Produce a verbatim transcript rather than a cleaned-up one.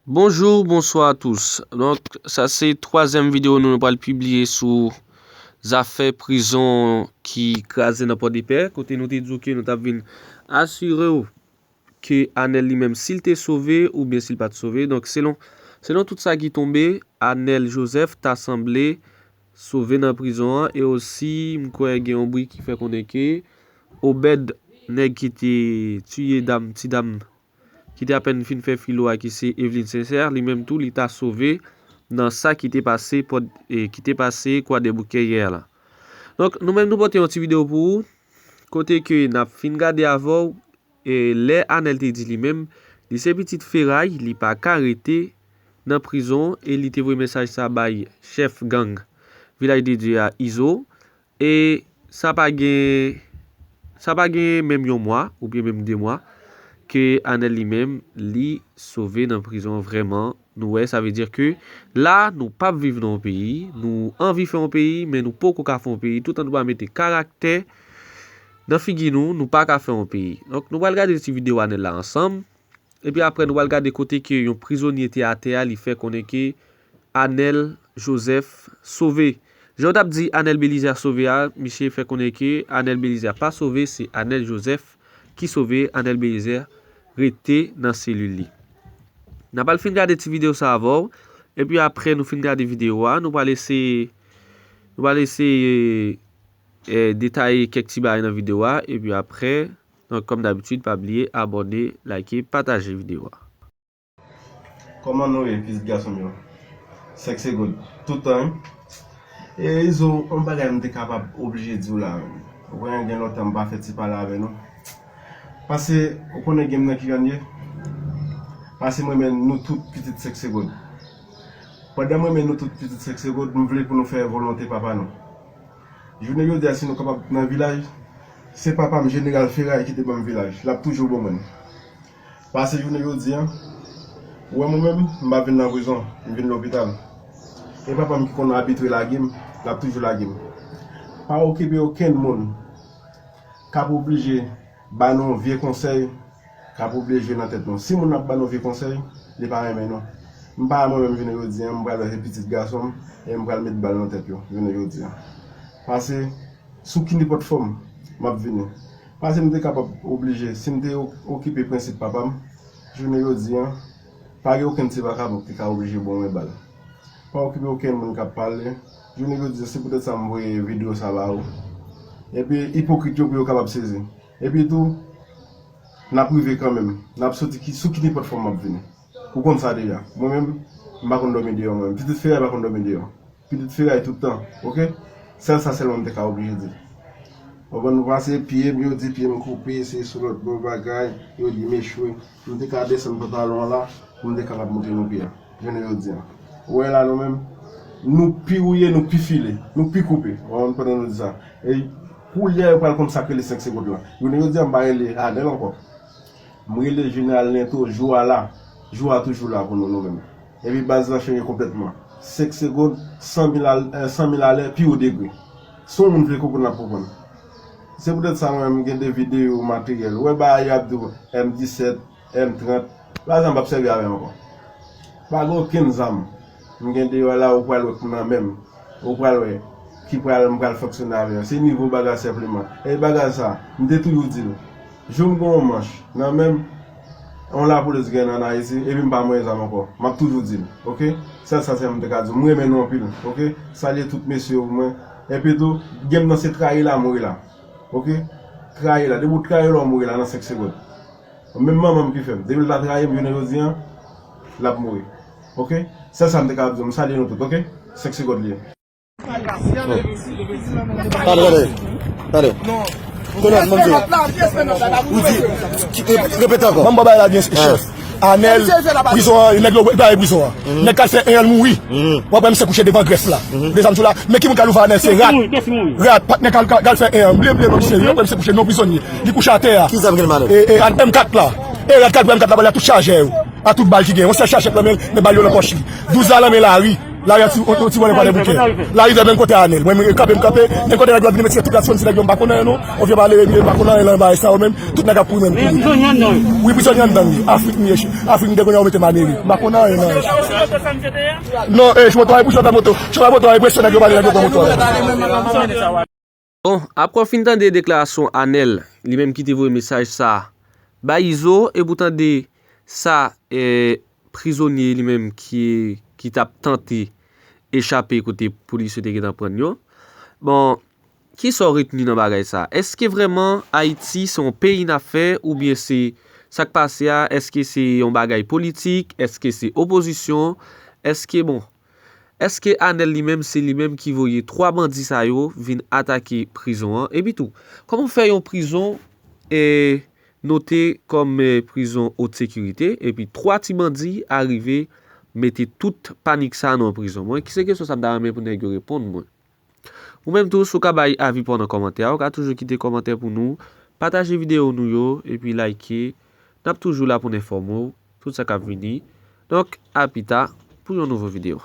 Bonjour, bonsoir à tous. Donk, sa se twazyèm videyo nou, nou pral pibliye sou zafè prizon ki kraze nan Pòdepè, kote nou te di w ke nou t ap vin asire w ke Anèl li menm, si l te sove oubyen si l pa t sove. Donk, selon, selon tout sa ki tonbe, Anèl Joseph ta sanble sove nan prizon an, e osi, m kwè gen yon bri ki fè konnen ke Obed, nèg ki te tiye dam, ti dam, ki te apèn fin fè filo a, ki se Eveline Sincère, li menm tou, li ta sove nan sa ki te pase, pòt, e, ki te pase Kwadèboukè yè la. Donk, nou menm, nou pote yon ti videyo pou ou, kote ke n ap fin gade avè w, e, lè Anèl te di li menm, li se pitit feray, li pa ka rete nan prizon, e li te voye mesaj sa bay chèf gang Vilaj de Dye a, Izo, e sa pa gen, sa pa gen menm yon mwa, oubyen menm de mwa, ke Anèl li menm, li sove nan prizon vrèman. Nou wè, sa vle di ke la, nou p ap viv nan yon peyi, nou anvi fè yon peyi, men nou poko ka fè yon peyi, toutan nou pa mete karaktè nan figi nou, nou pa ka fè yon peyi. Donk, nou pral gade ti videyo Anèl la ansanm, epi apre, nou pral gade kote ke yon prizonye te atè a, li fè konnen ke Anèl Joseph sove. Jan w t ap di Anèl Belizaire sove a, misye fè konnen ke Anèl Belizaire pa sove, se Anèl Joseph ki sove, Anèl Belizaire rete nan selil li. N ap al fin gade ti videyo sa avè w, epi apre nou fin gade videyo a, nou pral eseye, nou pral eseye, e, detaye kèk ti bagay nan videyo a, epi apre, donk, kòm dabitid, pa bliye abòne, like, pataje videyo a. Kòman nou ye, pitit gason m yo? Sèk se gòd. Tout tan, wi. E Izo, yon bagay m te kapab oblije di w la, menm. Ou konnen gen lontan m pa fè ti pale avè nou. Pase, ou konnen gen m nan ki jan l ye? Pase m renmen nou tout pitit Sèk se gòd. Pandan m renmen nou tout pitit Sèk se gòd, m vle pou nou fè volonte papa nou. Jounen jodi a, si nou kapab nan vilaj, se papa m, Jeneral Feray, ki te ban m vilaj. L ap toujou ban mwen l. Pase jounen jodi a, ou wè mwen menm, m pa vin nan prizon, m vin lopital. E papa m ki konn abitre lage m, l ap toujou lage m. Pa okipe okenn moun k ap oblije ba nou vye konsèy, k ap oblije nan tèt nou. Si moun nan ap ba nou vye konsèy, li pa renmen nou. M pa mwen menm jounen jodi a, m pral wè se pitit gason m, e m pral met bal nan tèt yo, jounen jodi a. Pase, sou ki nenpòt fòm, m ap vini. Pase m te kapab oblije, si m te o-, okipe prensip papa m, jounen jodi a, pa gen okenn ti vakabon ki te ka oblije ban mwen bal. Pa okipe okenn moun k ap pale. Jounen jodi a, se poutèt sa m voye videyo sa ba ou. Epi ipokrit yo pou yo kapab sezi. Epi tou, n ap rive kanmenm. N ap soti ki, sou ki nenpòt fòm m ap vini. Ou konn sa deja. Mwen menm, m pa konn dòmi deyò mwen menm. Pitit Feray pa konn dòmi deyò. Pitit Feray tout tan, oke? Sèl sa sèlman m te ka oblije di. Ou konprann, nou pase pye m, yo di pye m koupe, se sou lòt bò bagay, yo di m echwe. M te ka desann pantalon an la, pou m te kapab montre nou pye a. Jounen jodi a. Ou wè la nou menm, nou pi wouye, nou pi file, nou pi koupe. Ou konprann, pandan nou di sa. E koulye a yo pral konn sa k rele sèk se gòd la. Jounen jodi a m pa rele Anèl ankò. M rele Jeneral Lento, jou a la. Jou a toujou la pou nou, nou menm. Epi baz lan chanje konplètman. Sèk se gòd, san mil al-, eh, san mil alè, pi wo degre. Si yon moun vle konprann, l ap konprann. Se poutèt sa mwen menm m gen de videyo materyèl. Ou wè bagay yo ap di w M disèt, M trant, bagay sa m p ap sèvi avè l ankò. Pa gen okenn zam. M gen deyò la, ou pral wè k nan men m. Ou pral wè ki pral, m pral fonksyone avè yo. Se nivo bagay senpleman. E bagay sa, m te toujou di l. Jou m gen yon manch nan men m, yon lapolis gen ann Ayiti, epi m pa manyen zam ankò. M ap toujou di l, oke? Sèl sa sèlman m te ka di w. M renmen nou anpil, oke? Salye tout mesye yo pou mwen. Epi tou, game nan se trayi la, mouri la. Oke? Trayi la. Depi w trayi la, w mouri la nan senk segonn. Menm manman m ki fè m. Depi l ta trayi m, jounen jodi a, l ap mouri. Oke? Sèl sa m te ka ap di w. M salye nou tout, oke? Senk segonn li ye. Tande, tande. Tande. Kounye a, m di, ou di, ki, re-, repete ankò. Ban m ba w bagay la byen, chèf. Anèl, prizon an, nèg yo bay prizon an. Nèg k al fè en an, l mouri. W ap wè misye kouche devan grèf la. Desann sou la. Men ki moun k al ouvè Anèl, se rat. Rat, patnè k al, k al fè en an. M bliye, m bliye non misye. W ap wè misye kouche, non prizonye. Li kouche atè a. Ki zam gen nan men l? E, e, M kat la. E rat k al pran M kat la, bal la tout chaje yo. A tout bal ki gen. Yon sèl chaje k nan men l, men bal yo nan pòch li. Douz la nan men Lari. Lari a ti, yon ti bòlè pa de bouke. Larivè menm kote Anèl. Mwen, mwen kanpe, m kanpe. Menm kote nèg yo ap vin, mesye, tout la sou ti nèg yo, m pa konn anyen non. On vye pale, m pa konn anyen nan bagay sa yo menm. Tout nèg ap kouri menm. Wi, prizonye anndan li. Afrik, m ye, Afrik, m te konnen yo mete m aneri. M pa konn anyen nan. Non, eh, chofè moto a, chofè moto a, enpresyon nèg yo pale, nèg yo pran moto a. Bon, apre w fin tande deklarasyon Anèl, li menm ki te voye mesaj sa bay Izo, epi w tande sa, eh, prizonye li menm ki, ki t ap tante echape kote polis yo te gentan pran yo. Bon, kisa w retni nan bagay sa? Èske vrèman Ayiti se yon peyi n ap fè, oubyen se sa k pase a? Èske se yon bagay politik? Èske se opozisyon? Èske, bon, èske Anèl li menm, se li menm ki voye twa bandi sa yo vin atake prizon an? Epi tou, kòman w fè yon prizon, eh, note kòm, eh, prizon haute sécurité, epi twa ti bandi arive mete tout panik sa nan prizon? Mwen, se kesyon sa m ta renmen pou nèg yo reponn mwen. Ou menm tou, si w ka bay avi pa w nan kòmantè a, ou ka toujou kite kòmantè pou nou, pataje videyo nou yo, epi like. N ap toujou la pou n enfòme w tout sa k ap vini. Donk, a pita pou yon nouvo videyo.